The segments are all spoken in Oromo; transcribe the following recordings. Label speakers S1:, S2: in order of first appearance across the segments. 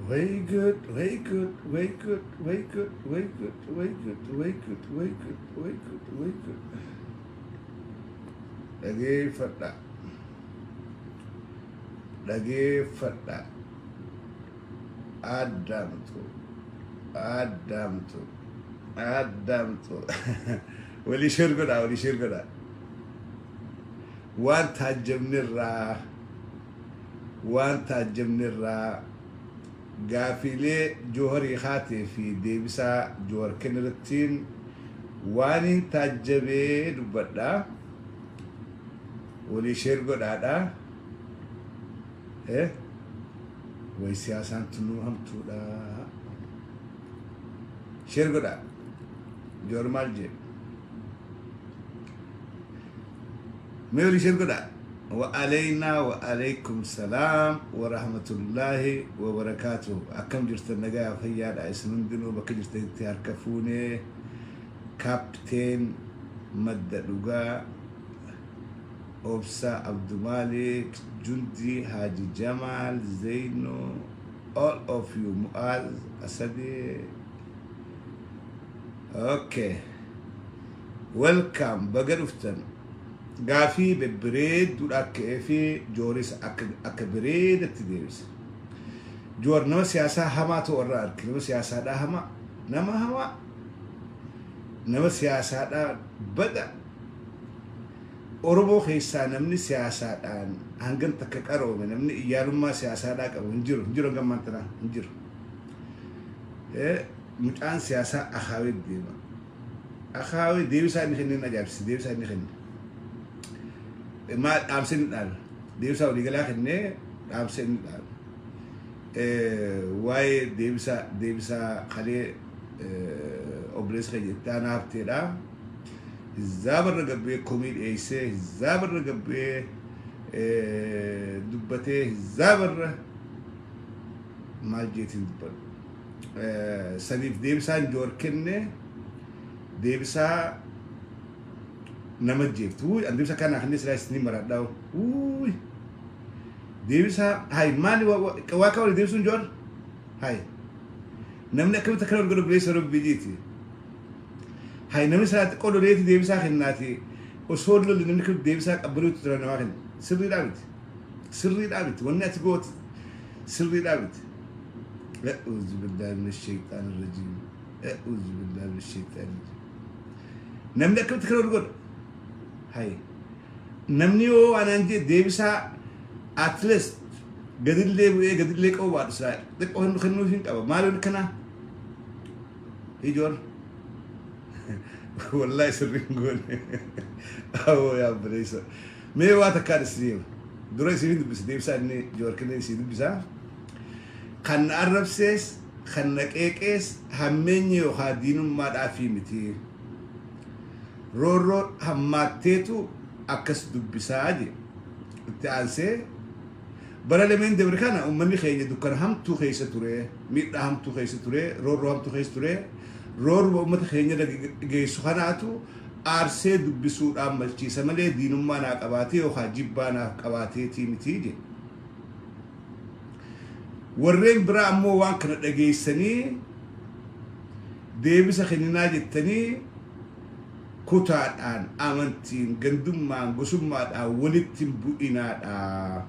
S1: Way good, way good, way good, way good, way good, way good, way good, way good, way good, way good. Dhageeffadha. Dhageeffadha. Addaamtu. Addaamtu. Addaamtu. Walii share godhaa, walii share godhaa. Waan taajjabnirraa, waan taajjabnirraa, gaafiilee Jooharii haatee fi deebisaa Joohar kennirrattiin waan hin taajjabee dubbadha. Walii share godhaadha. Eh? Way, siyaasaan tunuu hamtuudha. Share godhaa. Joohar maal jee? Mee walii share godhaa. Wa aleynaa wa aleykum salaam wa rahmatullaahi wa barakaatuh. Akkam jirtan? Nagaa fayyaadha? Isin hundinuu bakka jirtanitti harka fuunee. Kaapteen Madda Dhugaa, Obsa Abdumaalik, Jundi Haji Jamaal, Zeyno, all of you, Mu'az Asadi. Okay. Welcome, baga dhuftan. Gaafii bebbereedduudha ka'ee fi Jooris akka bareedatti deebise. Joor nama siyaasaa hamaa ta'u irraa arge. Nama siyaasaadhaa hamaa. Nama hamaa. Nama siyaasaadhaa bada. Oromoo keessaa namni siyaasaadhaan hangam takka qaroome, namni iyyaalummaa siyaasaadhaa qabu hin jiru. Hin jiru, hangam maantanaa hin jiru. Mucaan siyaasaa akaawee deema. Akaawee deebisaa inni kenneen ajaa'ibsiise. Deebisaa inni kenne. Maal dhaamsa inni dhaabe? Deebisaa waliigalaa kennee dhaamsa inni dhaabe. Waa'ee deebisaa kalee obboleessa keenya itti aanaa hafteedha. Hizaabarra gabbee komii dhiyeessee, hizaabarra gabbee dubbatee, hizaabarra maal jeetiin dubbadhu. Saniif deebisaan Joor kenne deebisaa nama jeeftu. Wuuy, an deebisaa kanaa kennee silaa isin maradhaa. Wuuy. Deebisaa hay maali waa akka walii deebisuun Joor? Hay. Namni akkamitti akkana wal godhu bileessa Rabbii jiiti. Hay, namni silaa xiqqoo loleeti deebisaa kennaati. Osoo lolli namni kun deebisaa qabbanuutti tura namaa kenna. Sirriidhaa miti. Sirriidhaa miti. Wanni ati gootu sirriidhaa miti. أعوذ بالله من الشيطان الرجيم. أعوذ بالله من الشيطان الرجيم. Namni akkamitti kana wal godha? Hay. Namni yoo anaan jee deebisaa at least gadillee bu'ee gadillee qabu baadhu silaa xiqqoo kennu kennuuf hin qaba. Maali wal kanaa? Ijoon. Wallahi sirriin goone. Awoo yaa obboleessa. Mee waa takkaan isin hima. Dura isin hin dubbisa, deebisaa inni Joowar kennee isin dubbisaa. Kan na arrabsees, kan na qeeqees hammeenya yookaan diinummaadhaafii miti. Roorroo hammaatteetu akkas dubbisaa jee. Itti aansee bara lameen dabre kana uummanni keenya dukkana hamtuu keessa ture, miidhaa hamtuu keessa ture, roorroo hamtuu keessa ture. Roorruma uummata keenya geessu kanaatu aarsee dubbisuudhaan malchiisa malee diinummaa naa qabaatee yookaan jibbaa naaf qabaateetii miti jedhe. Warreen biraa ammoo waan kana dhageessanii deebisa kenninaa jettanii kutaadhaan, amantiin, gandummaan, gosummaadhaan walitti hin bu'inaadha.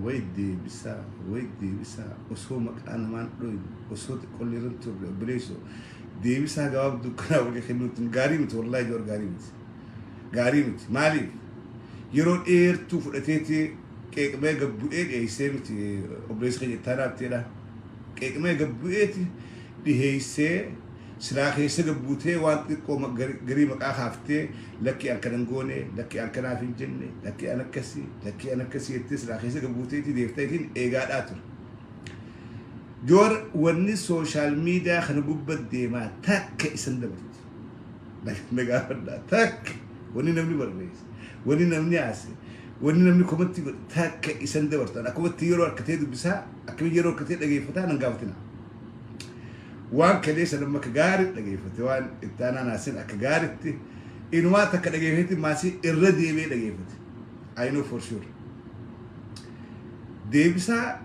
S1: Way deebisaa, way deebisaa, osoo maqaa namaan dhoyne, osoo xiqqollee irra hin turre, obboleessoo, deebisaa gabaabduu kanaa walii kennuutiin gaarii miti, wallaahi Joor, gaarii miti. Gaarii miti. Maaliif? Yeroo dheertuu fudhateeti qeeqmee gabbu'ee dhiyeessee miti obboleessa keenya itti aanaa hafteedha. Qeeqmee gabbu'eeti dhiheessee, silaa keessa gabbuutee waan xiqqoo garii maqaa kaaftee, lakkii an kanan goone, lakkii an kanaaf hin jenne, lakkii an akkasii, lakkii an akkasii jettee silaa keessa gabbuuteeti deefteetiin eegaadhaa ture. Joor, wanni social media kana gubbat deemaa takka isan dabartu. Na gaafadhaa, takka wanni namni barreesse, wanni namni haase, wanni namni comment godhe takka isan dabartu. Akkumatti yeroo harkatee dubbisaa, akkamiin yeroo harkatee dhageeffataa nan gaafatina. Waan kaleessa nama akka gaariitti dhageeffate, waan itti aanaan haasin akka gaariitti inumaa takka dhageeffate, maasii irra deebi'ee dhageeffate. I know for sure. Deebisaa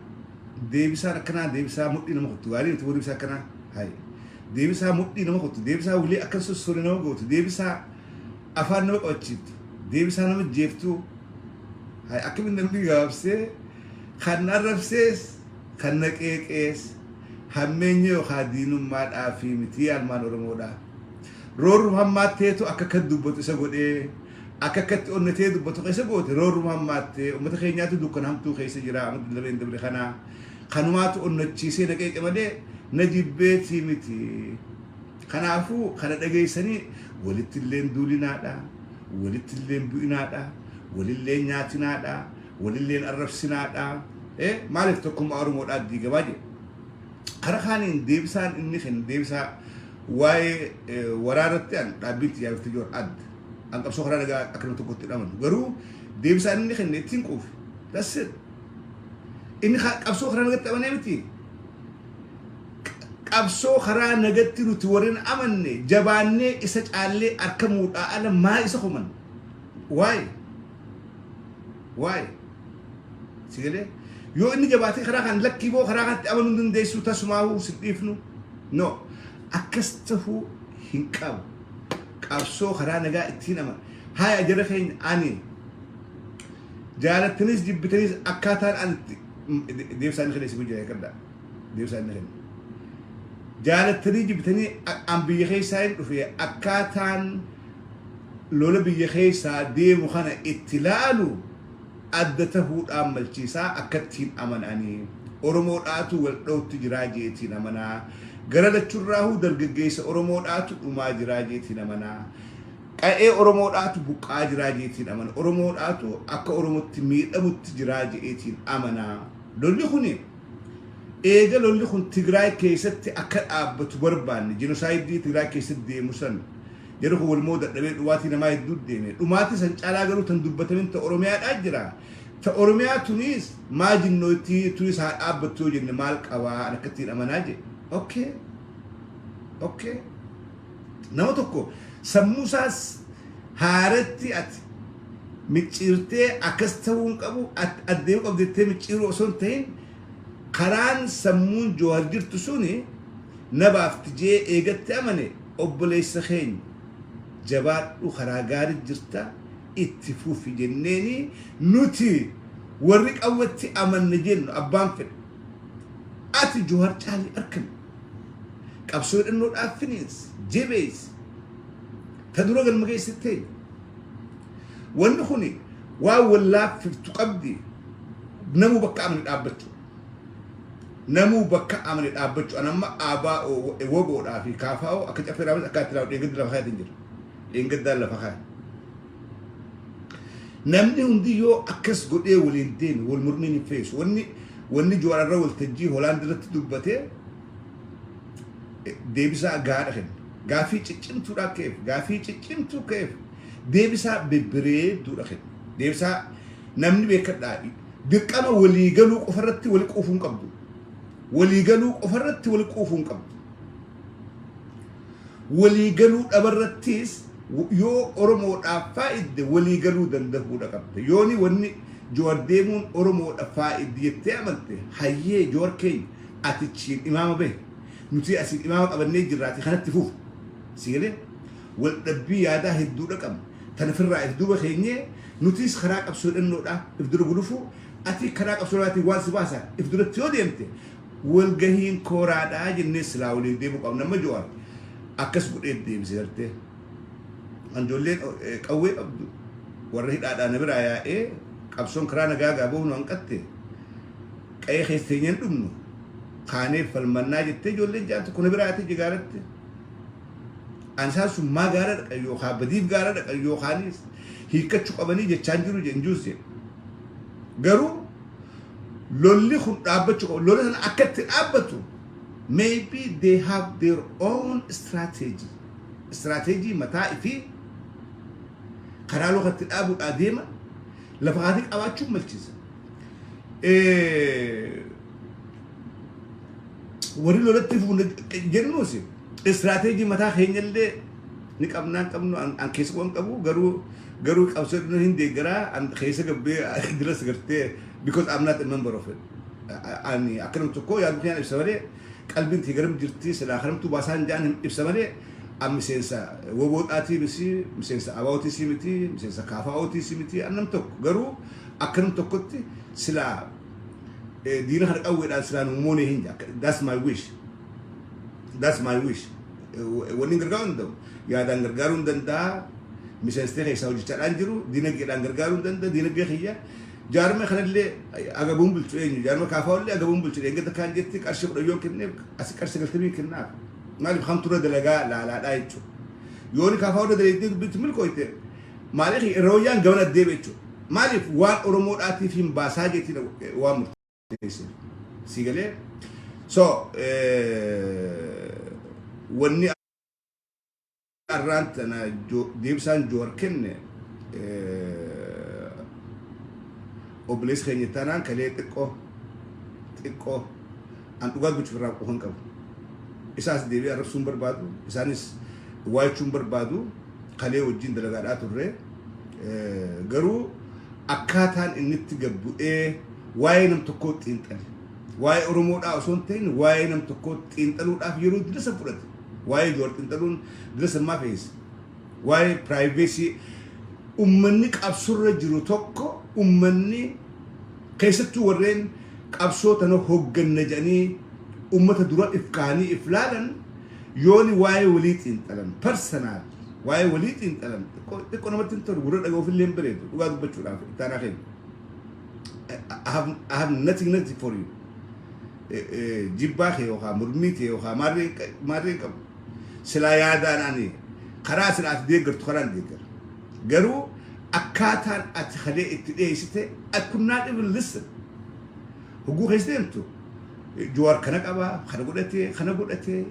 S1: Deebisaan akkanaa deebisaa mudhii nama kuttu gaarii miti. Deebisaa akkanaa hayi, deebisaa mudhii nama kuttu, deebisaa ulee akka sossoore nama gootu, deebisaa afaan nama qabachiiftu, deebisaa nama jeeftu hayi. Akkamiin namni gabaabsee kan arrabsees kan na qeeqees hammeenya yookaan diinummaadhaa fi miti. Almaan Oromoodhaa roorruma hammaatteetu akka akka dubbatu isa godhee, akka akkatti onnatee dubbatu keessa goote. Roorruma hammaattee uummata keenyaatu dukkana hamtuu keessa jira. Amma lameen dabre kanaa kanumaatu onnachiisee na qeeqe malee na jibbeetii miti. Kanaafuu kana dhageessanii walitti illeen duulinaadha, walitti illeen bu'inaadha, walilleen nyaatinaadha, walilleen arrabsinaadha. Maaliif tokkummaa Oromoodhaa diigamaa jedhe? Karaa kaaniin deebisaan inni kennu, deebisaa waa'ee waraanatti, an dhaabbiin xiyyaafatti jiru adda. An qabsoo karaa nagaa akka nama tokkotti dhamanu. Garuu deebisaan inni kenne ittiin quufe. That's it. Inni qabsoo karaa nagaatti amanee miti. Qabsoo karaa nagatti nuti warreen amanne jabaannee isa caallee argamuudhaa ala maa isa koman? Waa'ee. Waa'ee. Si galee? Yoo inni jabaatee karaa kan lakkii boo karaa kanatti amanuu hin dandeessu, tasumaahuu si dhiifnu. No. Akkas tahuu hin qabu. Qabsoo karaa nagaa ittiin amana. Haya jara keenya, ani jaalattanis jibbitanis akkaataan ani itti deebisaan inni kenne si jira eeggadha. Deebisaan inni kenne. Jaalattanii jibbitanii an biyya keessaa hin dhufe, akkaataan lola biyya keessaa deemu kana itti laalu adda tahuudhaan malchiisaa akkattiin amananii Oromoodhaatu wal dhowtti jiraa jeetiin amanaa. Gara lachurraahuu dargaggeessa Oromoodhaatu dhumaa jiraa jeetiin amanaa. Qa'ee Oromoodhaatu buqqaa jiraa jeetiin amana. Oromoodhaatu akka Oromotti miidhamutti jiraa jeetiin amanaa. Lolli kuni eega lolli kun Tigraay keessatti akka dhaabbatu barbaanne, genocide Tigraay keessatti deemu san jedhu kun walmoo dadhabee dhumaatii namaa hedduu deeme. Dhumaatii san caalaa garuu tan dubbatamin ta Oromiyaadhaa jira. Ta Oromiyaa tunis maa jinnootti tunis haa dhaabbattu yoo jenne maal qabaa, an akkattiin amanaa jedhe. Okay. Nama tokko sammuu isaas haaratti ati micciirtee akkas ta'uu hin qabu, addeemuu qabdu jettee micciiruu osoo hin ta'in, karaan sammuun Joohar jirtu suni na baafti jee eegatti amane, obboleessa keenya jabaadhu, karaa gaarii jirta, itti fufi jenneeni. Nuti warri qawwetti amanne jennu abbaan fedhe ati Joohar caalii arkame qabsoo hidhannoodhaaf finiinsi jabeessi ta dura galma keessatti teenya. Wanni kuni waan wallaaffiftu qabdi. Namuu bakka amane dhaabbachuu, namuu bakka amane dhaabbachuu. An amma aabaa woboodhaa fi kaafaa'oo akka caffee raabis akka itti raawwadhu dheengaddi lafa kaayatiin jira, dheengaddaan lafa kaaya. Namni hundi yoo akkas godhee waliin deeme wal mormiin hin feesu. Wanni Jawaararra waltajjii Hoolaand irratti dubbatee deebisaa gahaadha kenna. Gaafii ciccimtuudha ka'eef, gaafii ciccimtuu ka'eef deebisaa bebbereedduudha kenna. Deebisaa namni beekadhaa, dirqama waliigaluu qofarratti wali quufuu hin qabdu. Waliigaluu qofarratti wali quufuu hin qabdu. Waliigaluu dhabarrattis yoo Oromoodhaaf faa'idde waliigaluu danda'uudha qabda. Yooni wanni Joowar deemuun Oromoodhaaf faa'idde jettee amante, hayyee Joowar keenya, atichiin imaama bahe. Nuti asiin imaama qabannee jirraati kanatti fufu. Si galee? Wal dhabbii yaadaa hedduudha qabna. Tana firraa if duuba keenyee nutis karaa qabsoo hidhannoodhaa if dura gulufuu, ati karaa qabsoo dhaatiin waan si baasa if duratti yoo deemte walgahiin kooraadhaa jennee silaa waliin deemuu qabna. Amma Joowar akkas godhee deebise gartee. Ijoolleen qawwee qabdu warra hidhaadhaa na biraa yaa'ee qabsoon karaa nagaa gaaboo nu hanqatte, qa'ee keessa teenyeen dhumnu kaanee falmannaa jettee ijoolleen jaan tokko na biraa yaatee jigaaratti. An isaan sun maa gaara dhaqan yookaan badiif gaara dhaqan yookaanis hiikkachuu qabanii jechaan jiru jedhin juus jedhe. Garuu lolli kun dhaabbachuu qabu. Lola sana akka itti dhaabbatu maybe they have their own strategy. Strategy mataa ifii karaa lola itti dhaabuudhaa deeman lafa kaatii qabaachuun malchiisa. Warri lolatti fuune jennuus strategy mataa keenyallee ni qabnaan qabnu. An keessa waan qabu garuu qabsoo hin deeggaraa, an keessa gabbee diras gartee because I'm not a member of it. Ani akka nama tokkoo yaadni kiyyaan ibsa malee, qalbiin tiyya garam jirti, silaa karamtuu baasaan ja'an ibsa malee, an miseensa WBOdhaatii miti, miseensa ABOtiis miti, miseensa KFOtiis miti. An nam tokko garuu akka nam tokkotti silaa diina kana qawweedhaan silaa nu moonee hin jaa. That's my wish. That's my wish. Wanni gargaaruu danda'u yaadaan gargaaruu hin danda'a. Miseensitee keessaa hojjechaadhaan jiru dinagdeedhaan gargaaruu hin danda'a. Dinagdee kiyya jaarma kanallee agabuun bulchu eenyu, jaarma kaafaa'ullee agabuun bulchu eeggata kaan jetti qarshii 10 yoon kenneef, asi qarshii 90 kennaaf. Maaliif hamturra dalagaa laalaadhaa jechuudha. Yooni kaafaa'urra dalaydee dubbitti milkooyte, maaliif irra wayyaan gaban addeebe jechuudha. Maaliif waan Oromoodhaatiif hin baasaa jetti waan murteesseef. Si galee? So wanni arraan tana deebisaan Joowar kenne obboleessi keenya taanaan kalee xiqqoo xiqqoo an dhugaa gochuuf irraa quufan qabu. Isaas deebi'ee arrabsuun barbaadu, isaanis waa jechuun barbaadu, kalee wajjin dalagaadhaa turre. Garuu akkaataan inni itti gabbu'ee waa'ee nam tokkoo xiinxale. Waa'ee Oromoodhaa osoo hin ta'in waa'ee nam tokkoo xiinxaluudhaaf yeroo dirisa fudhate. Waa'ee Joowar xiinxaluun dirisa maa fe'isa. Waa'ee privacy ummanni qabsurra jiru tokko, ummanni keessattuu warreen qabsoo tana hogganna jedhanii ummata dura if kaanii if laalan, yooni waa'ee walii xiinxalan, personal waa'ee walii xiinxalan, xiqqoo namatti hin tolu, gurra dhaga'uuf illee hin bareedu dhugaa dubbachuudhaaf. Ittaanaa keenya, I have nothing nothing for you. Jibbaa kee yookaan mormii kee yookaan maarree qabu silaa yaadaan ani karaa silaa ati deeggartu karaan deeggara. Garuu akkaataan ati kalee itti dhiyeessite, I could not even listen. Hogguu keessa deemtu Jawaar kana qaba, kana godhate, kana godhate.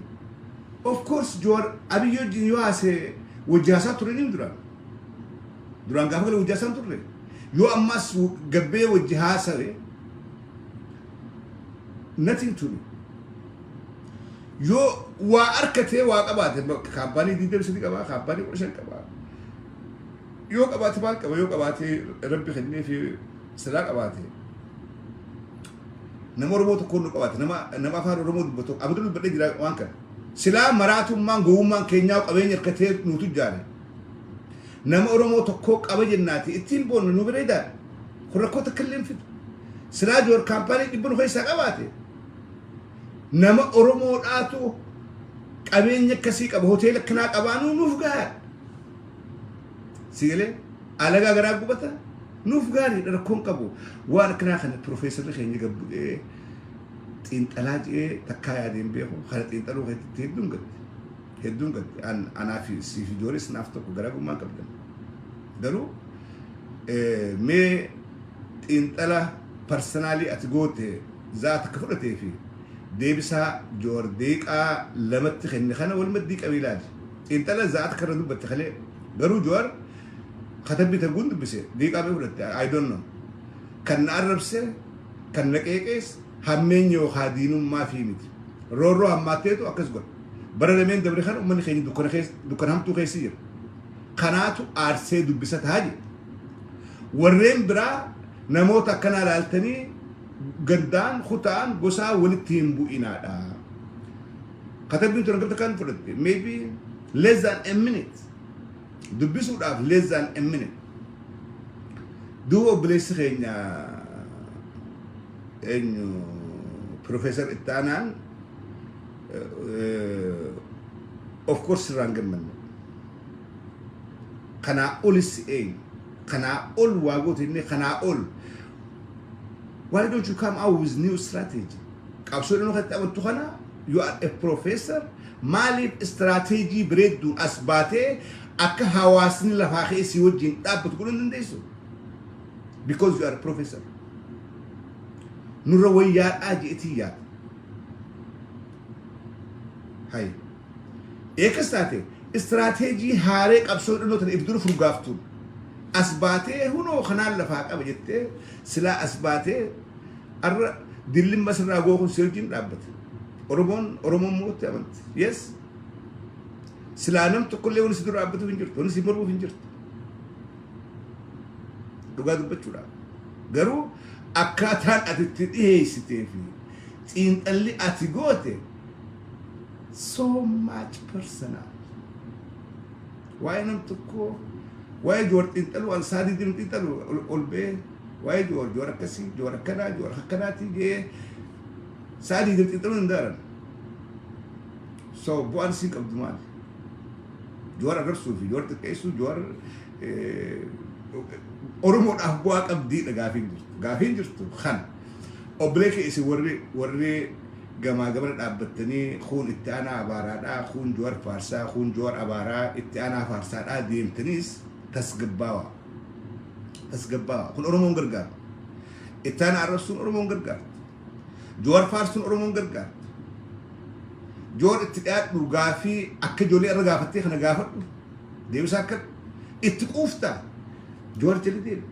S1: Of course Jawaar Abiyyi wajjin yoo haase wajji haasaa ture ni duraan. Duraan gaafa gala wajji haasaan turre. Yoo ammas gabbee wajji haasawe, nothing to me. Yoo waa harkatee waa qabaate, kaampaanii 23 qabaa, kaampaanii 15 qabaa. Yoo qabaate maal qaba? Yoo qabaate, Rabbi kennee fi silaa qabaate. Nama Oromoo tokkoon nu qabaate, nama afaan Oromoo dubbatu amadu dubbadhee jira waan kana. Silaa maraatummaan gowwummaan keenyaa qabeenya harkatee nuutu ijaare. Nama Oromoo tokkoo qaba jennaati ittiin boonna nu bareedaadha. Kun rakkoo takka illee hin fidu. Silaa Joowar kaampaanii 100 nu keessaa qabaate, nama Oromoodhaatu qabeenya akkasii qaba, hoteela akkanaa qabaanuu nuuf gahaadha. Sigalee alagaa garaa gubata nuuf gaariidha, rakkoon qabu. Waan akkanaa kana piroofeesarri keenya gabbu'ee xiinxalaa jedhee takkaa yaadeen beeku kana xiinxaluu keessatti hedduun gatte. Hedduun gatte. Anaa fi siif ijooris naaf tokko garaagarummaa qabdan. Garuu mee xiinxala personal ati goote za'a takka fudhatee fi deebisaa Joowar deeqaa 2tti kenne kana wal maddii qabii ilaali. Xiinxala za'a takka irra dubbatte kalee, garuu Joowar katabbii taguun dubbise deeqaa mee fudhatte, I don't know. Kan na arrabse, kan na qeeqees hammeenya yookaan diinummaa fi miti. Roorroo hammaatteetu akkas godha. Bara lameen dabre kana uummanni keenya dukkana keessa, dukkana hamtuu keessa jira. Kanaatu aarsee dubbisa ta'a jedhe. Warreen biraa namoota akkanaa ilaaltanii gandaan, kutaan, gosaa walitti hin bu'inaadha. Katabbiin tun hangam takkaan fudhatte? Maybe less than a minute. Dubbisuudhaaf less than a minute. Duuba obboleessi keenya eenyu, Profeesar Ittaanaan, of course irraan gammanne. Kanaa olis eenyu? Kanaa ol waa goote inni kanaa ol. Why don't you come out with new strategy? Qabsoo dhimma kanatti amantu kana, you are a professor. Maaliif strategy bareedduun as baatee akka hawaasni lafaa keessi wajjin dhaabbatu godhuu hin dandeessu? Because you are a professor. Nurra wayyaadhaa jeetii yaada. Hayi. Eekas taate strategy haaree qabsoo hidhannoo tana if dura furgaaftuun as baatee hunoo kanaan lafaa qaba jettee silaa as baatee arra dillimma sirraa gookun si wajjin dhaabbate. Oromoon Oromoon mootti amanti. Yes. Silaa nam tokkollee wanni si dura dhaabbatuuf hin jirtu. Wanni si mormuuf hin jirtu. Dhugaa dubbachuudhaaf. Garuu Akkaataan ati itti dhiheessitee fi xiinxalli ati goote so much personal. Waa'ee nam tokkoo, waa'ee Joowar xiinxaluu an saa diidim xiinxalu ol ba'ee waa'ee Joowar, Joowar akkasii, Joowar akkanaa, Joowar akkanaatii jee saa diidim xiinxaluu hin danda'an. So bu'aan isiin qabdu maali? Joowar arrabsuu fi Joowar xiqqeessuu, Joowar Oromoodhaaf bu'aa qabdiidha gaafiin jirtu. Gaafiin jirtu kana. Obbolee kee isin warri gamaa gamana dhaabbattanii kuun itti aanaa abaaraadhaa, kuun Joowar faarsaa, kuun Joowar abaaraa, itti aanaa faarsaadhaa deemtaniis tasgabbaawaa. Tasgabbaawaa. Kun Oromoon gargaaru. Itti aanaa arrabsuun Oromoon gargaartu. Joowar faarsuun Oromoon gargaartu. Joowar itti dhiyaadhu, gaafii akka ijoollee irra gaafattee kana gaafadhu. Deebisaa akka itti quuftaa, Joowar jala deemi.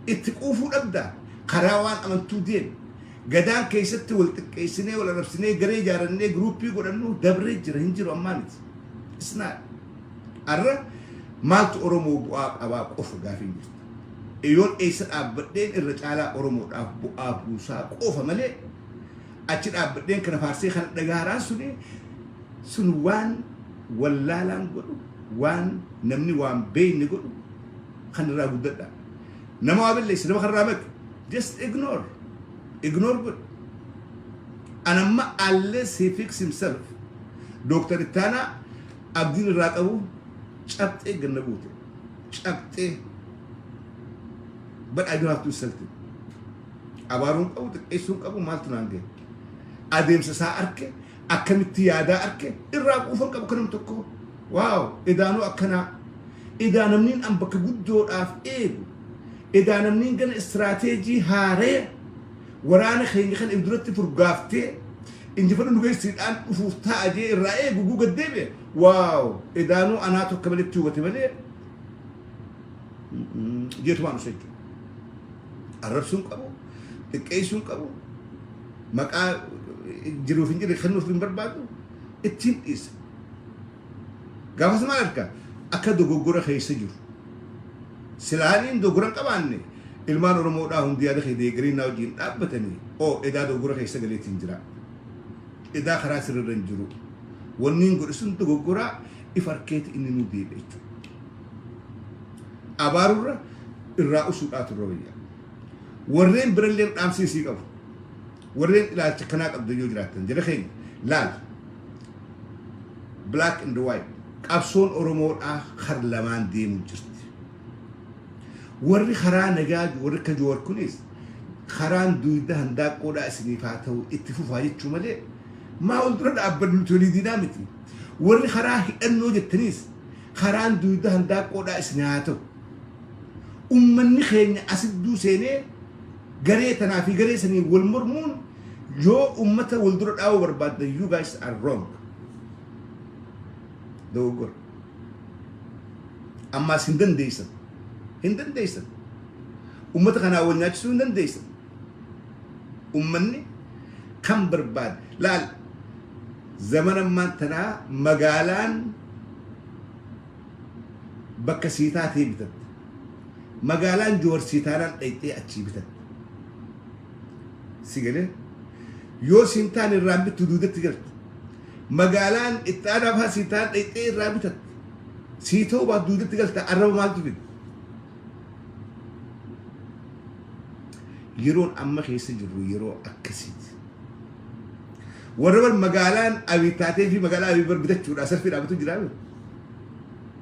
S1: Itti quufuu dhabdaa, karaa waan amantuu deemi. Gadaan keessatti wal xiqqeessinee, wal arrabsinee, garee ijaarannee, group godhannu dabree jira, hin jiru ammaa miti. Isnaa arra maaltu Oromoo bu'aa qabaa qofa gaafiin jirtu. Yoon eessa dhaabbadheen irra caalaa Oromoodhaaf bu'aa buusaa qofa malee, achi dhaabbadheen kana faarsee kana dhagaaraan suni sun waan wallaalaan godhu, waan namni waan beekne godhu kan irraa guddadha. Nama waa balleesse, nama kanarraa maqe, just ignore, ignore godhu. Anamma unless he fix himself, Dooktar Ittaanaa abdiin irraa qabu cabxee ganna buute cabxee, but I don't have to insult him. Abaaruun qabu, xiqqeessuun qabu, maaltu naan gahe? Adeemsa isaa arke, akkamitti yaadaa arke, irraa quufan qabu kanam tokko. Waaw, idaanuu akkanaa, idaa namniin an bakka guddoodhaaf eegu, idaa namniin gana istiraateejii haaree waraana keenya kan duratti furgaaftee injifannoo nu geessiidhaan dhufuuf taa'a jee irraa eegu guu deebi'e. Waaw, idaanuu anaa tokko malitti hubate malee jeetumaan dhufe jechuudha. Arrabsuun qabu, xiqqeessuun qabu, maqaa jiruuf hin jirre kennuuf hin barbaadu, ittiin dhiisa. Gaafas maal argaa? Akka dogoggora keessa jiru. Silaaniin dogoggora hin qabaanne, ilmaan Oromoodhaa hundi yaada kee deeggarii naa wajjin dhaabbatanii oo edaa dogoggora keessa galeetiin jira. Edaa karaa sirriirra hin jiru. Wanni hin godhe sun dogoggoraa if harkeeti inni nu deebi'e jechuudha. Abaarurra irraa usuudhaa turre wayya. Warreen birallee dhaamsi isii qabu. Warreen ilaalcha kanaa qabdu yoo jiraattan, jala keenya laal. Black and white. Qabsoon Oromoodhaa kar lamaan deemu jirti. Warri karaa nagaa, warri akka Joowar kunis karaan duwidda handaaqqoodhaa isiniif haa ta'u, itti fufaa jechuu malee maa wal dura dhaabbannu, nuti walii diinaa miti. Warri karaa hidhannoo jettaniis karaan duwidda handaaqqoodhaa isin haa ta'u. Ummanni keenya asidduu seenee garee tanaa fi garee sanii wal mormuun, yoo ummata wal dura dhaabuu barbaaddan, you guys are wrong. Dogoggora. Ammaas hin dandeessan. Hin dandeessan. Ummata kanaa wal nyaachisuu hin dandeessan. Ummanni kan barbaade laal, zamana ammaan tanaa magaalaan bakka sii taatee bitatte. Magaalaan Joowar sii taanaan dhayxee achii bitatte. Si galee, yoo siin taane irraan bittu, duudatti galti. Magaalaan itti aanaa fa'aa sii taan dhayxee irraa bitatte. Sii ta'uu baatu duudatti galta, arraba maaltu fide? Yeroon amma keessa jirru yeroo akkasiiti. Warra bar magaalaan Abii taatee fi magaalaa Abii bar bitachuudha salfii dhaabatu jiraa.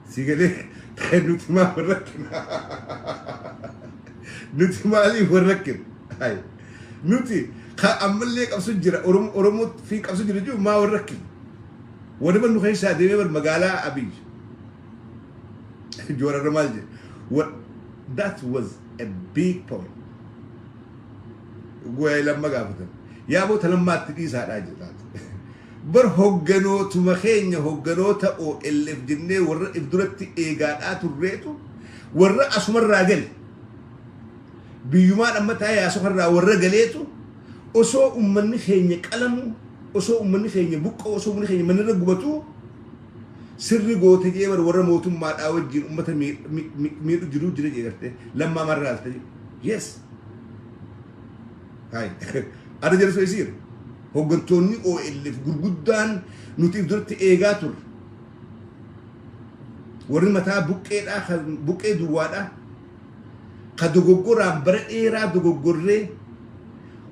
S1: Si galee, nuti maal warra rakkina? Nuti maaliif warra rakkina? Nuti kan ammallee qabsu jira, Oromoo fi qabsu jira jiru, maa warra rakkina? Warri bar nu keessaa deemee bar magaalaa Abiy. Joorarra maal jedhe? What that was a big point. Guyyaa lamma gaafatan. Yaa boota lammaatti dhiisaadhaa jedhaati. Bar hogganootuma keenya, hogganoota OLF jennee warra if duratti eegaadhaa turreetu, warra asumarraa gale. Biyyumaan amma taa'ee yaasofarraa warra galeetu, osoo ummanni keenya qalamu, osoo ummanni keenya buqqa'u, osoo ummanni keenya manirra gubatu, sirri goote jee bar warra mootummaadhaa wajjin ummata miidhu jiruu jira jee gartee lammaa marraalte. Yes. Hai. Ada jedhu sun isiira. Hooggantoonni OLF gurguddaan nuti if duratti eegaa turre. Warri mataa buqqeedhaa kan buqqee duwwaadhaa ka dogoggoraan bara dheeraa dogoggorree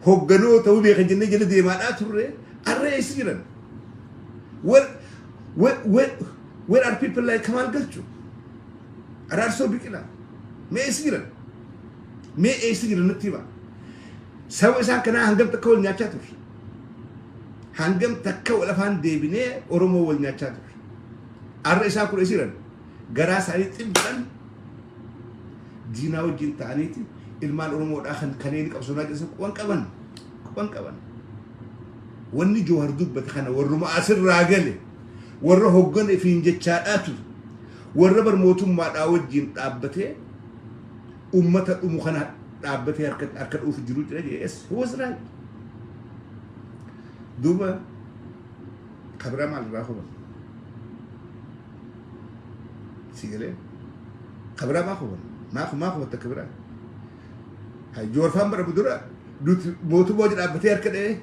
S1: hogganoota ta'uu beekan jennee jala deemaadhaa turre arra eessa jiran? Where are people like Kamal Galchuu? Araarsoo Biqilaa? Mee eessa jiran? Mee eessa jiran natti hima. Saba isaan kanaa hangam takka wal nyaachaa turre. Hangam takka wal afaan deebinee Oromoo wal nyaachaa turre. Arra isaan kun eessa jiran? Garaa isaanii xibban diinaa wajjin ta'aniiti ilmaan Oromoodhaa kan kanneen qabsoonaa jedhan quban qaban. Quban qaban. Wanni Joohar dubbate kana warruma asirraa gale, warra hoggana ifiin jechaadhaa ture, warra bar mootummaadhaa wajjin dhaabbatee ummata dhumu kana dhaabbatee harka harka dhuufu jiru jira jee. Yes, he was right. Duuba kabiraa maal irraa huban si galee? Kabiraa maa huban? Maa hubatta kabiraa? Hay, Joorfaan bara dura nuti mootummaa hojii dhaabbatee harka dha'ee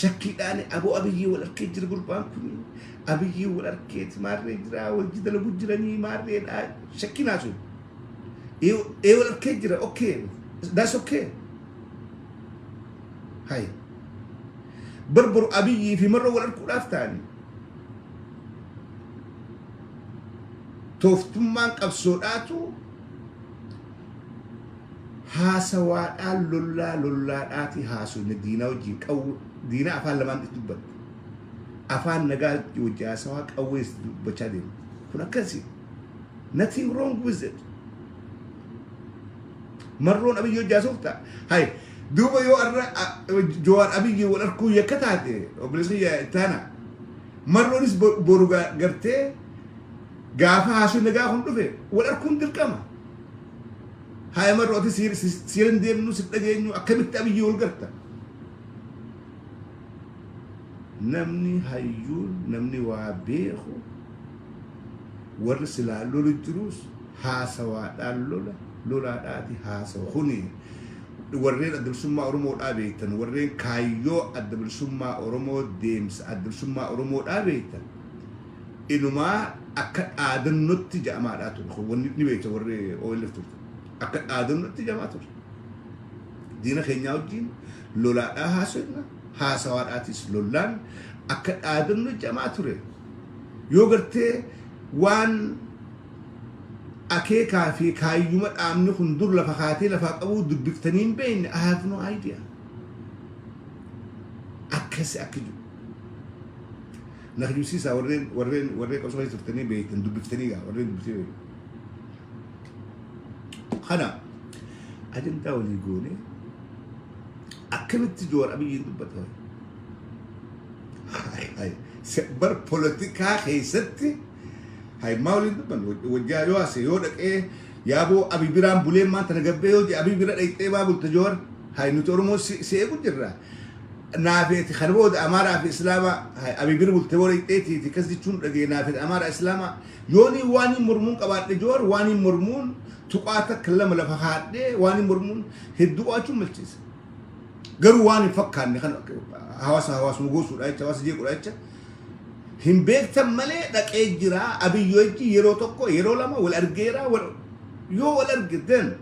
S1: shakkiidhaan aboo Abiyyii wal arkee jira, gurbaan kun Abiyyii wal arkeeti, maarree jira, wajji dalagu jiranii, maarreedha, shakkii naasu ee wal arkee jira. Okay, that's okay. Hay, barbaru Abiyyii fi Marroo wal arkuudhaaf ta'anii tooftummaan qabsoodhaatu haasawaadhaan lollaa lollaadhaati haasofne. Diinaa wajjin qawwu, diinaa afaan lamaan itti dubbatte, afaan nagaa wajji haasawaa, qawwees dubbachaa deemu kun akkasi. Nothing wrong with it. Marroon Abiyyi wajji haasofta. Hay, duuba yoo arra Jawaar Abiyyi wal arkuu yakka taate, obboleessa kiyya ittaana, Marroonis boru gartee gaafa haasofni nagaa kun dhufe wal arkuun dirqama. Haaya, Marroo, ati siiran deemnu si dhageenyu, akkamitti Abiyyi wal garta? Namni hayyuun, namni waa beeku, warri silaa lolu jirus haasawaadhaan lola, lolaadhaati haasawa. Kuni warreen Adda Bilisummaa Oromoodhaa beektan, warreen kaayyoo Adda Bilisummaa Oromoo, deemsa Adda Bilisummaa Oromoodhaa beektan, inumaa akka dhaadannotti ja'amaadhaa ture. Kun wanni ni beekta, warri OLF turte akka dhaadannotti ja'amaa ture. Diina keenyaa wajjin lolaadhaa haasofna, haasawaadhaatis lollaan akka dhaadanno ja'amaa ture. Yoo gartee waan akeekaa fi kaayyuma dhaabni kun dur lafa kaatee lafaa qabuu dubbiftanii hin beekne, I have no idea. Akkasi akka jiru. Na kijibsiisaa, warreen qabsoo keessa turtanii beektan, dubbiftanii gaa, warreen dubbiftanii beektan. Kana ajandaa walii goonee akkamitti Joowar Abiyyiin dubbata? Hay, bar polotikaa keessatti hay maa waliin dubban wajjaa yoo ase yoo dhaqee yaaboo Abi biraan bulee maan tana gabbee yoo Abi bira dhaqxee maa bulta Joowar? Hay, nuti Oromoo si eegu jirra. Naafeeti kana booda Amaaraa fi Islaamaa. Hay, Abi bira bultee booda dhaqxeetiiti kas jechuun dhagee naafeeti Amaaraa Islaamaa yoonii waan hin mormuun qabaadhe. Joowar waan hin mormuun tuqaa takka lama lafa haadhee waan hin mormuun hedduu qabaachuun malchiisa. Garuu waan hin fakkaanne kan hawaasa hawaasuma gosuudha jecha, hawaasa jeequudha jecha hin beektan malee dhaqee jira Abiyyi wajji yeroo tokko, yeroo lama wal argeera. Wal yoo wal arge, then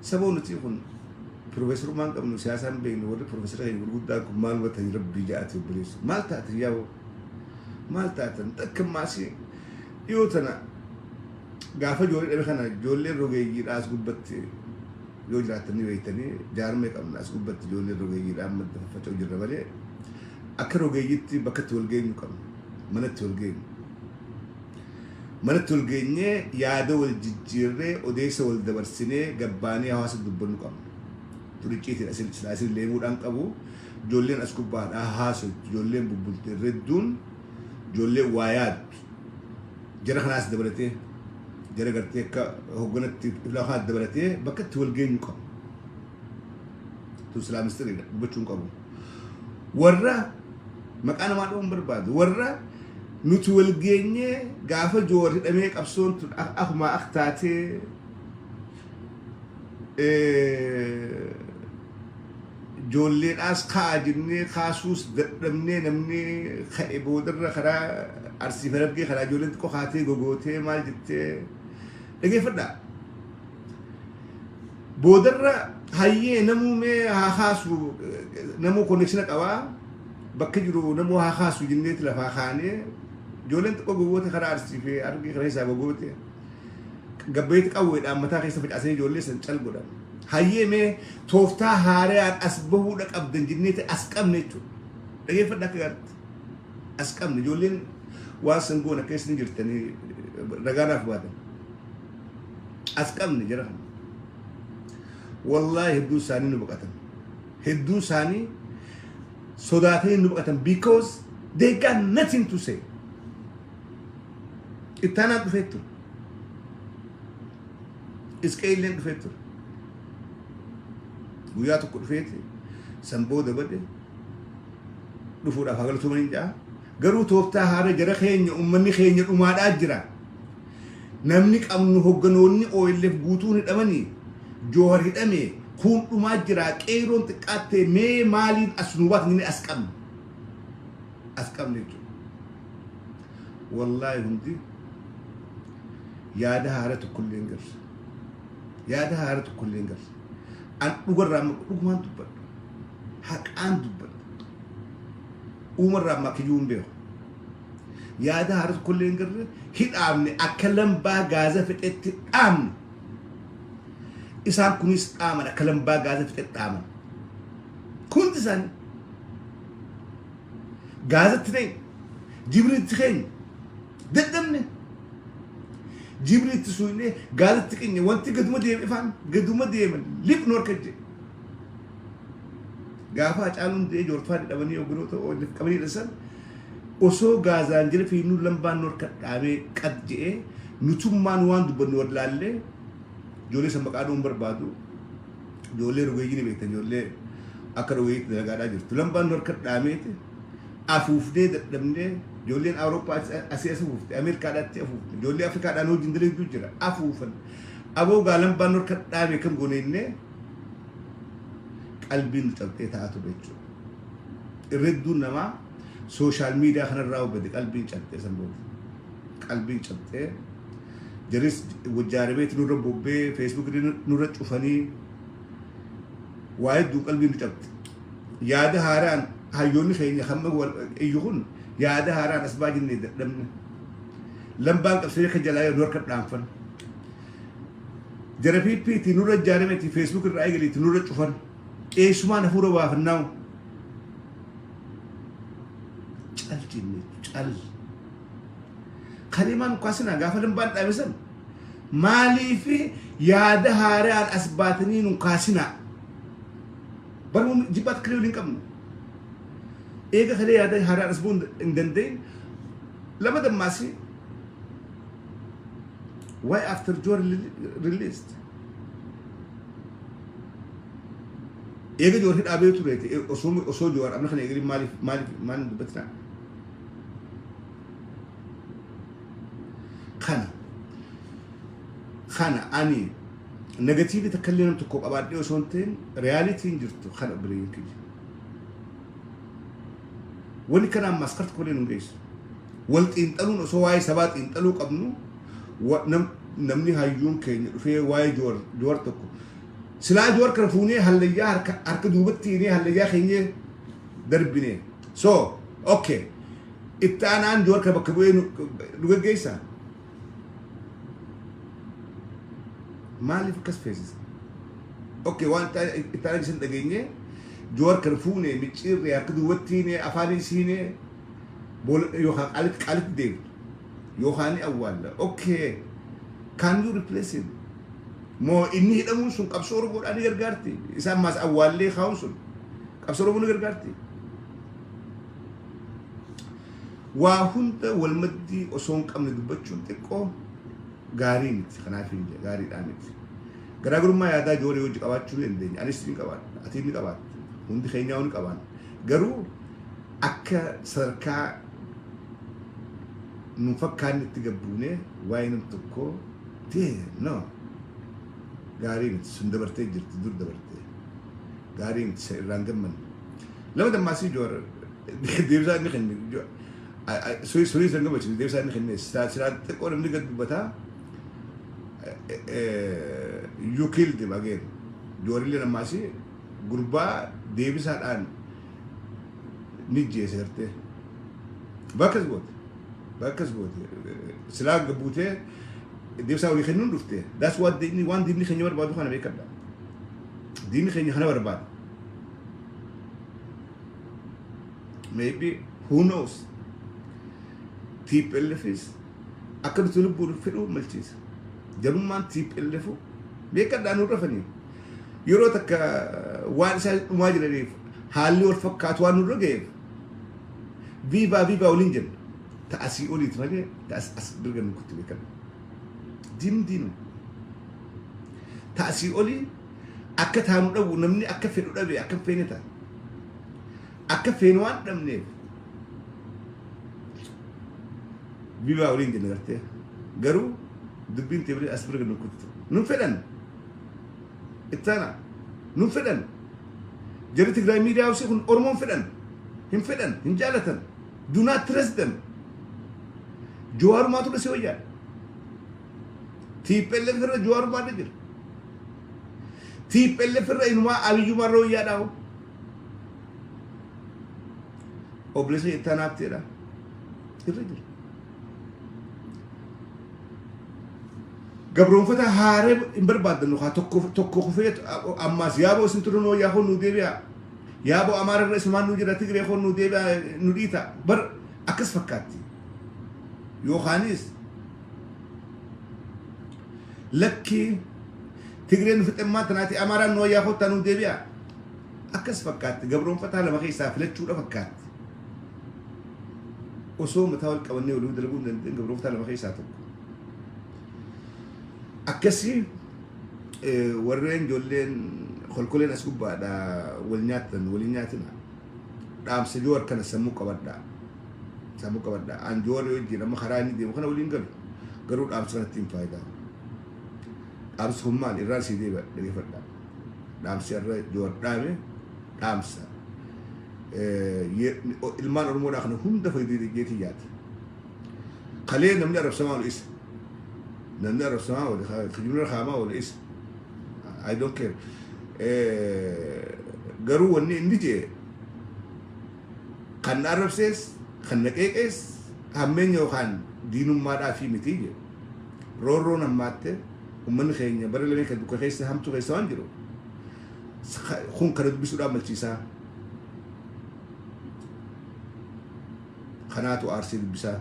S1: saboo nuti kun piroofeesarummaan qabnu, siyaasaan beeknu, warri piroofeesara keenya gurguddaan kun maal hubatanii? Rabbii ja'ati obboleessu, maal taatan? Yaa'u maal taatan? Takka maasii dhiyoo tana gaafa ijoollee dhabe kana, ijoolleen rogeeyyiidhaa as gubbatti yoo jiraatanii beektanii, jaarmee qabna as gubbatti, ijoolleen rogeeyyiidhaa madda faffaca'u jirra malee akka rogeeyyitti bakka itti wal geenyu qabna, manatti wal geenyu. Manatti wal geenyee yaada wal jijjiirree, odeessa wal dabarsinee, gabbaanee hawaasa dubbannu qabna. Turicciitiidha silaa isin leemuudhaan qabu. Ijoolleen as gubbaadhaa haasoftu, ijoolleen bubbulte redduun, ijoolleen waa yaaddu. Jara kanaas dabalatee, jara gartee akka hoogganatti iflaa kanaas dabalatee bakka itti wal geenyu qabu. Tun silaa mistiriidha, dubbachuu hin qabu. Warra maqaa namaa dha'uun barbaadu, warra nuti wal geenyee gaafa Joowar hidhamee qabsoon tun akkuma ak taatee Ijoolleedhaas ka'a jennee kaasuus dadhabnee, namni ka'e boodarra karaa Arsii fi Harargee karaa ijoolleen xiqqoo kaatee gogootee maal jettee dhageeffadhaa. Boodarra hayyee namuu mee haa kaasu, namuu connection qabaa, bakka jiru namuu haa kaasu jenneeti lafaa kaanee ijoolleen xiqqoo gogoote karaa Arsii fi Harargee karaa isaa gogoote. Gabbeetti qawweedhaan mataa keessa facaasanii ijoollee san cal godhan. Hayyee, mee tooftaa haarayaan as bahuudha qabdan jenneeti as qabne jechuudha. Dhageeffadha akka gaariitti. As qabne, ijoolleen waan san goon akka isin jirtanii ragaanaaf baatan. As qabne jara kana. Wallaahi, hedduun isaanii nu baqatan. Hedduun isaanii sodaatanii nu baqatan because they got nothing to say. Ittaanaan dhufee ture. Isqee illeen dhufee ture. Guyyaa tokko dhufeeti san booda bade. Dhufuudhaaf haa galatoomanii ja'a. Garuu tooftaa haara, jara keenya, uummanni keenya dhumaadhaa jira. Namni qabnu hogganoonni OLF guutuun hidhamanii, Joohar hidhame, kuun dhumaa jira, qeeroon xiqqaattee, mee maaliin as nu baatan jennee as qabne. As qabne jechuudha. Wallaahi, hundi yaada haara tokkollee hin garre. Yaada haara tokkollee hin garre. An dhugarraa amma dhugumaan dubbadha. Haqaan dubbadha. Uumarraa ammaa kiyyuu hin beeku. Yaada haara tokkollee hin garre. Hidhaamne, akka lambaa gaaza fixetti dhaamne. Isaan kunis dhaaman, akka lambaa gaaza fixetti dhaaman. Hundi isaanii. Gaazatti ta'e jibriitti keenya dadhabne, jibriitti suuyne, gaazatti keenya wanti gaduma deeme, ifaan gaduma deeman lifnu harka jedhe. Gaafa Hacaaluun du'ee joorfaa dhadhabanii hogganoota OLF qabanii dhisan, osoo gaazaan jira fiinnuu lambaan nu harka dhaabee qad je'ee nutummaan waan dubbannu wallaallee. Ijoollee san maqaa dhuun barbaadu, ijoollee rogeeyyii ni beektan, ijoollee akka rogeeyyiitti dalagaadhaa jirtu. Lambaan nu harka dhaameeti afuufnee dadhabnee. Ijoolleen Awurooppaa asii as afuufte, Ameerikaadhaatti afuufte, ijoollee Afrikaadhaan hojiin dalagduu jira afuufan. Aboo gaa lambaan nu harka dhaame kam goone innee qalbiin nu cabxee ta'aa ture jechuudha. Irra hedduun namaa social media kanarraa hubate, qalbiin cabxee san booda. Qalbiin cabxee jaris wajjaarameeti nurra bobbee, Facebook nurra cufanii, waa hedduu qalbiin nu cabxe. Yaada haaraan hayyoonni keenya hamma iyyu kun yaada haaraan as baa jennee dadhabne. Lambaan qabsee akka jalaa nu harka dhaanfan. Jara PPT nurra ijaarameeti Facebook irraa eegaleeti nurra cufan. Qeessumaan hafuura baafannaa cal jenne cal. Kalimaan kaasinaa gaafa lambaan dhaame san maaliif yaada haaraan as baatanii nu kaasinaa? Barmuun jibbaat kalee waliin qabnu. Eega kalee yaada haaraan as bu'uu hin danda'in lama dammaasii, why after Jawar released? Eega Jawar hidhaabee tureeti, osoo Jawar amna kana eegalin maaliif maaliif dubbatinaa? Kana ani negative takka illee nam tokko qabaadhee osoo hin ta'in, realityn jirtu kana, obboleeyyan kiyya. Wanni kana ammaas kar tokko illee nu geessu. Wal xiinxaluun, osoo waa'ee sabaa xiinxaluu qabnu, namni hayyuun keenya dhufee waa'ee Joowar tokko silaa Joowar kana fuunee hallayyaa harka duubatti hiinee hallayyaa keenya darbine. So okay, itti aanaan Joowar kana bakka bu'ee nu geggeessaa. Maaliif akkas feesisa? Okay, waan itti aanaa isin dhageenye, Joowar kana fuune micciirree harka duubatti hiinee afaan isiinee yookaan qaalitti qaalitti deemtu yookaan ni awwaalla. Okay, can you replace him? Moo inni hidhamuun sun qabsoo Oromoodhaan ni gargaarti? Isaan maas awwaallee kaa'uun sun qabsoo Oromoo ni gargaarti? Waa hunda wal maddii osoo hin qabne dubbachuun xiqqoo gaarii miti. Kanaaf hin jedhe, gaariidhaa miti. Garaagarummaa yaadaa Joorii hojii qabaachuu ni dandeenya. Anis ni qabaadha. Ati ni qabaatta. Hundi keenyaa ni qabaanna. Garuu akka sadarkaa nu fakkaanni itti gabbuunee waa'ee nam tokkoo no. Gaarii miti, sun dabartee jirti, dur dabartee. Gaarii miti, isa irraan gammanne. Lama dammaasii Jowaar deebisaa inni kenne surii san gammachiisu deebisaa inni kenne silaa xiqqoo namni gad dubbataa. You killed him again. Jawaarillee ammaasii gurbaa deebisaadhaan ni jeese gartee. Bakkas goote. Bakkas goote. Silaa buutee deebisaa walii kennuun dhufte. That's what inni waan diinni keenya barbaadu kana beekadha. Diinni keenya kana barbaada. Maybe, who knows. TPLFis akka nuti lubbuun fedhuu malchiisa. Jarummaan TPLF beekadhaa nu rafanii. Yeroo takka waan isaan dhumaa jiraniif haalli wal fakkaatu waan nurra ga'eef viva viva waliin jenna. Ta asii oliiti malee ta as as dirga nu kutti beekadha. Diin diinu. Ta asii olii akka taanu dhabu, namni akka fedhu dhabe, akka hin feene ta'a. Akka feene waan dhabneef viva waliin jenna gartee. Garuu dubbiin teebilee as bira nu kutti. Nun fedhan. Ittaana. Nun fedhan. Jarri Tigraay Media House kun Oromoon fedhan. Hin fedhan. Hin jaalatan. Do not trust them. Jawaarumaatu dhasee wayyaa. TPLF irra Jawaarumaatu jira. TPLF irra inumaa Abiyyumaa irra wayyaadhaa hoo. Obboleessa ittaanaaf ta'edha. Irra jira. Gabroonfata haaree hin barbaaddannu haa tokko tokko kufee ammaas yaaboo isin turun wayyaa kun nu deebi'a. Yaaboo Amaara irra isumaan nu jira, Tigree kun nu deebi'a, nu dhiita. Bar akkas fakkaatti. Yookaanis lakkii Tigreen nu fixemmaa tanaati, Amaaraan nu wayyaa, kottaa nu deebi'a. Akkas fakkaatti, gabroonfataa lama keessaa filachuudha fakkaatti. Osoo mataa wal qabannee walii dalaguu hin dandeenye gabroonfataa lama keessaa tokko. Akkasii warreen ijoolleen kolkoleen as gubbaadha wal nyaatan waliin nyaatina. Dhaamsa Joowar kana sammuu qabadha. Sammuu qabadha. An Joowar wajjin amma karaa inni deemu kana waliin galu. Garuu dhaamsa kanatti hin faayidaa. Dhaamsi kun maal irraan sii deebi'a, dhageeffadha. Dhaamsi irra Joowar dhaame dhaamsa. Ilmaan Oromoodhaa kana hunda fayyadee jeetii yaada. Kalee namni arrabsamaa ol isa. Namni arrabsamaa ol kijibni kaamaa ol isa. I don't care. Garuu wanni inni jee kan na arrabsees kan na qeeqees hammeenya yookaan diinummaadhaa fi miti jedhe. Roorroon hammaatte, uummanni keenya bara lamee kan dukka keessa hamtuu keessa waan jiru. Kun kana dubbisuudhaan malchiisaa. Kanaatu aarsee dubbisaa.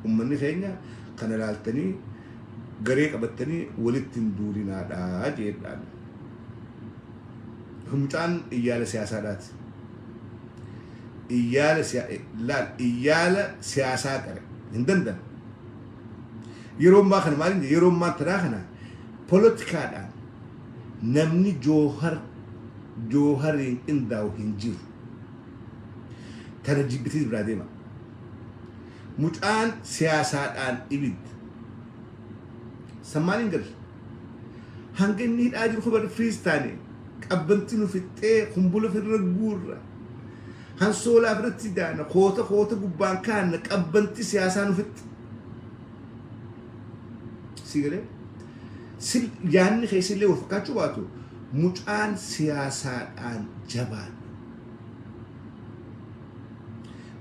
S1: Uummanni keenya kana laaltanii garee qabattanii walitti hin duulinaadhaa jedhaan. Mucaan iyyaala siyaasaadhaati. Iyyaala laal iyyaala siyaasaa qare hin danda'an. Yeroo ammaa kana maal inni yeroo ammaa tanaa kana poolotikaadhaan namni Joohariin qindaa'u hin jiru. Tana jibbitiis biraa deema. Mucaan siyaasaadhaan ibidda. San maaliin galu? Hanga inni hidhaa jiru kubar freeze taane qabbanti nu fixxee kumbula ofirra guurra. Hansoolaa ofirratti daana koota koota gubbaan kaanna, qabbanti siyaasaa nu fixxe. Si galee? Sil yaadni keessillee wal fakkaachuu baatu mucaan siyaasaadhaan jabaadha.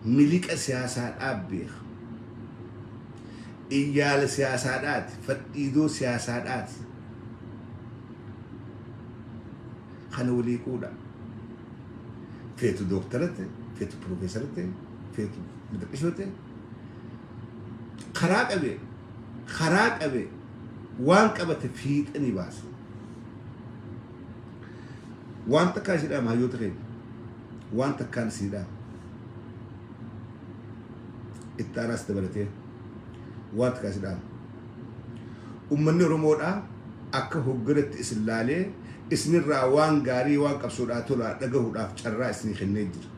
S1: Miliqa siyaasaadhaa beeka. Iyyaala siyaasaadhaati. Fadhiidoo siyaasaadhaati. Kana walii quudha. Feetu dooktara ta'e, feetu piroofeesara ta'e, feetu mixaqishoo ta'e, karaa qabe karaa qabe waan qabate fiixanii baasa. Waan takkaa isii dhaama, hayyoota keenya. Waan takkaan isii dhaama. Itti aanaas dabalatee waan takkaa isii dhaama. Uummanni Oromoodhaa akka hogganatti isin laalee isinirraa waan gaarii, waan qabsoodhaa tolaa dhagahuudhaaf carraa isinii kennee jira.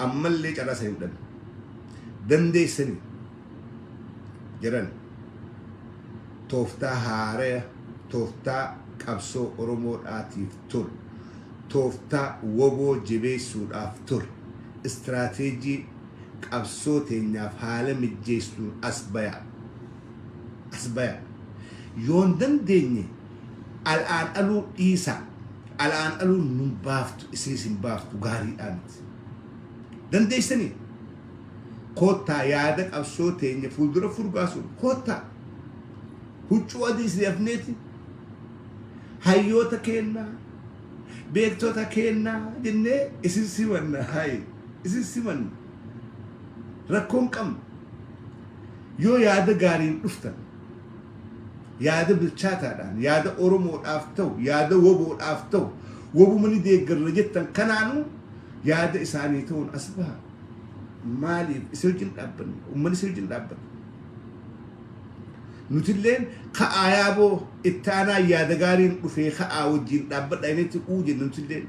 S1: Ammallee carraa sana hin dhabne. Dandeessanii jedhan tooftaa haaraya. Tooftaa qabsoo Oromoodhaatiif tolu, tooftaa wbo jebeessuudhaaf tolu, istiraateejii qabsoo teenyaaf haala mijjeessuun as bayaa. As bayaa. Yoo hin dandeenye al'aan aluu dhiisaa. Al'aan aluun nun baaftu, isinis hin baaftu, gaariidhaa miti. Dandeessanii? Koottaa yaada qabsoo teenya fuuldura furgaasuun koottaa. Huccuu adii isin hafneeti hayyoota keennaa beektota keennaa jennee isin simanna hayi isin simanna rakkoon qabnu yoo yaada gaariin dhuftan yaada bilchaataadhaan yaada Oromoodhaaf ta'u yaada woboodhaaf ta'u wobuma ni deeggarra jettan kanaanuu yaada isaanii ta'uun as baha maaliif isin wajjin dhaabbanna ummanni isin wajjin dhaabbata Nutilleen ka'aa yaaboo itti aanaa yaada gaariin dhufee ka'aa wajjin dhaabbadha innitti uu jenna nutilleen.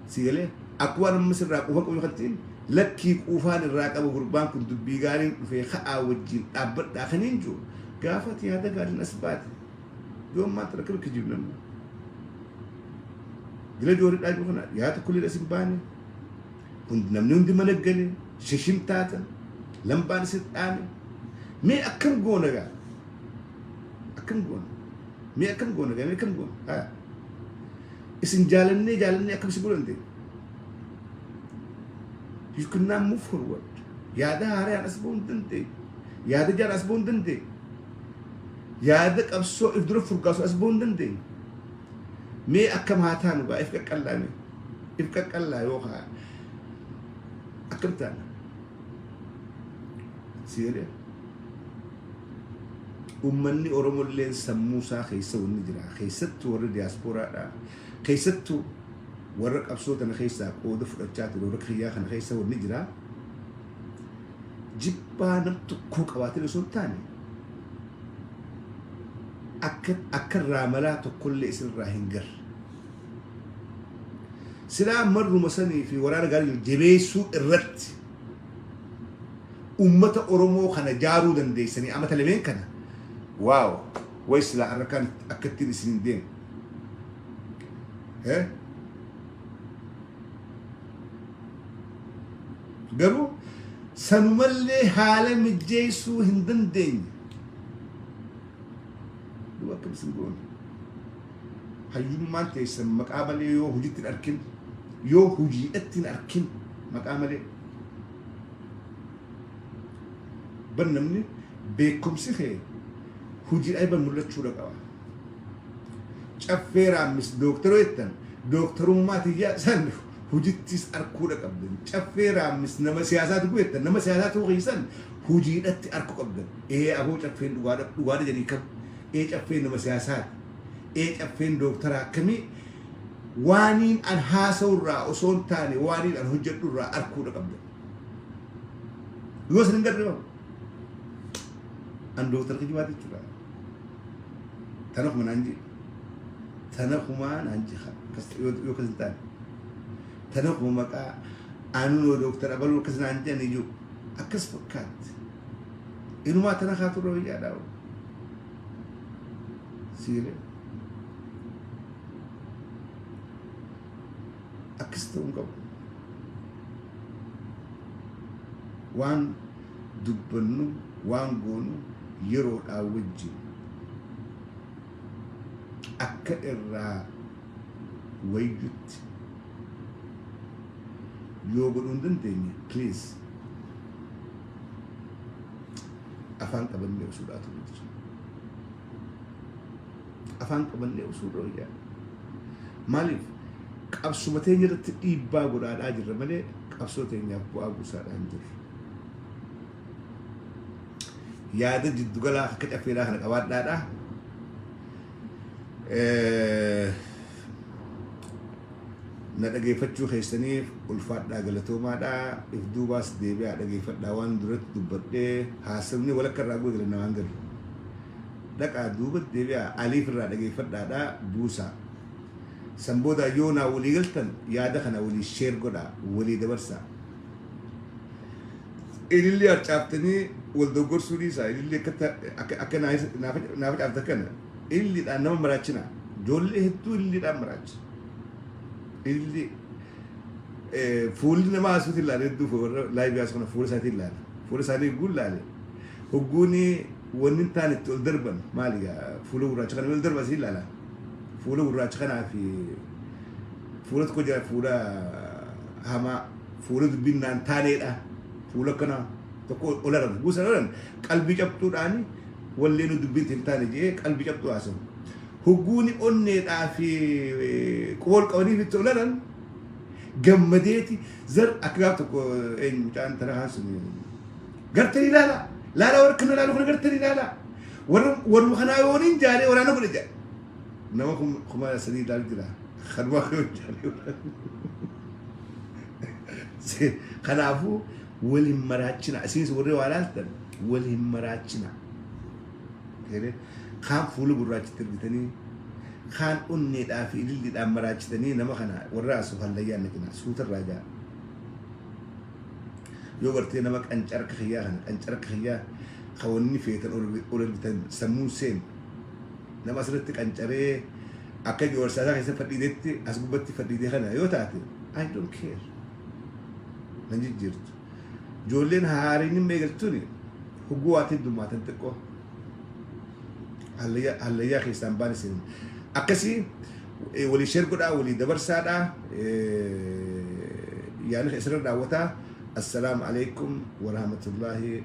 S1: Si galee akkuma amma sirraa quufa qabu kantiin lakkii quufaan irraa qaba gurbaan kun dubbii gaariin dhufee ka'aa wajjin dhaabbadhaa kan hin jiru gaafa ati yaada gaariin as baate yoo ammaa tana akkam kijibu namni. Dila jooridhaa jiru kana yaada tokkollee as hin baane. Hundi namni hundi mana gale shishim taatan lambaan isin dhaame mee akkam goona gaa akkam goona mee akkam goona gaa mee akkam goona haa isin jaalannee jaalannee akkam isin godhu dandeenya you cannot move forward yaada haaraan as ba'uu hin dandeenye yaada jaan as ba'uu hin dandeenye yaada qabsoo if dura furgaasu as ba'uu hin dandeenye mee akkam haa taanu gaa if qaqqallaa mee if qaqqallaa yoo kaa akkam taana si galee ummanni Oromolleen sammuu isaa keessa wanni jira keessattuu warri diyaaspooraadha keessattuu warra qabsoo tana keessaa qooda fudhachaa ture warra kiyyaa kana keessa wanni jira jibbaa nam tokkoo qabaatee osoo hin taane akka akka irraa malaa tokkollee isinirraa hin garre. Silaa marruma sanii fi waraana gaarii jiru jabeessuu irratti ummata Oromoo kana jaaruu dandeessanii amata lameen kana waaw way silaa harrakaan akka ittiin isin hin deemu. Eh? Garuu sanumallee haala mijjeessuu hin dandeenye. Duuba akkam isin goone? Hayyummaan teessan maqaa malee yoo hojitti hin arkin, yoo hojiidhatti hin arkin maqaa malee. Bar namni beekumsi kee hojiidhaan bar mul'achuudha qaba. Caffee raammis dooktara jettan dooktarummaa tiyyaa san hojittis arkuudha qabdan. Caffee raammis nama siyaasaa ta'uu jettan nama siyaasaa ta'uu keessan hojiidhatti arku qabdan. Ee aboo caffeen dhugaadha dhugaadha jedhii kam. Ee caffeen nama siyaasaati. Ee caffeen dooktara akkamii waaniin an haasa'u irraa osoo hin taane waaniin an hojjedhu irraa arkuudha qabdan. Yoo isin hin garre hoo an dooktara kijibaati jechuudha. Tana kuma naan jee. Tana kumaa naan jee yoo akkas hin taane. Tana kuma maqaa anunoo dooktara abaluu akkas naan jedhan iyyuu akkas fakkaatti. Inumaa tana kaatu irra wayyaadhaa. Siilee. Akkas ta'uu hin qabu. Waan dubbannu waan goonu yeroodhaa wajjin akka irraa wayyutti yoo godhuu hin dandeenye please afaan qabannee usuudhaatu jira. Afaan qabannee usuurra wayyaa. Maaliif qabsuma teenya irratti dhiibbaa godhaadhaa jirra malee qabsoo teenyaaf bu'aa buusaadhaa hin jirru. Yaada jiddugalaa akka caffeedhaa kana qabaadhaadha. Na dhageeffachuu keessaniif ulfaadhaa galatoomaadha. If duubaas deebi'aa dhageeffadhaa waan duratti dubbadhee haasofni walakka irraa bu'e galanna waan galu. Dhaqaa duuba deebi'aa aliif irraa dhageeffadhaadha buusaa. San booda yoo naa walii galtan yaada kana walii share godhaa walii dabarsaa. Ilillee harcaaftanii wal doggorsuu dhiisaa. Ilillee akka naa facaafta kana ililliidhaan nama maraachina. Ijoollee hedduu ililliidhaan maraacha. Ililli fuulli namaa asuuti ilaala, hedduu warra live asu kana fuula isaatiin ilaala. Fuula isaanii hogguun ilaale, hogguuni wanni hin taane itti ol darban maali fuula gurraacha kana ol darban asii ilaala. Fuula gurraacha kanaa fi fuula tokko jira, fuula hamaa, fuula dubbinnaan taaneedha. Fuula akkana tokko ol aran guusan olan qalbii cabxuudhaan wallee nu dubbiin hin taane jee qalbii cabxuu haasawu. Hogguuni onneedhaa fi quba ol qabaniif itti ol aran gammadeeti zar akka gaaf tokko eenyu mucaan tana haan sun gartanii ilaala, laala, warra kana laalu kana gartanii ilaala, warra warra kanaa yooniin jaalee waraana godhe jedha. Nama 3000 ilaalu jira, kanuma yoon jaalee. Kanaafuu wal hin maraachina. Isinis warri waa laaltan wal hin maraachina. Kaan fuula gurraachitti ergitanii, kaan onneedhaa fi ililliidhaan maraachitanii, nama kana warra asuuf hallayyaan naqina suutarraa jaa. Yoo gartee nama qancarka kiyyaa kana, qancarka kiyyaa ka wanni feetan ol ergitan sammuun seen nama asirratti qancaree akka joorsaasaa keessa fadhiidetti as gubbatti fadhiidee kana yoo taate, I don't care, nan jijjiirtu. Ijoolleen haariin hin eegaltuni hogguu waati heddummaatan xiqqoo hallayyaa keessaan baan isin akkasii walii share godhaa, walii dabarsaadhaa, yaani isirra daawwataa. Assalaamu alaikum warahmatullaahi.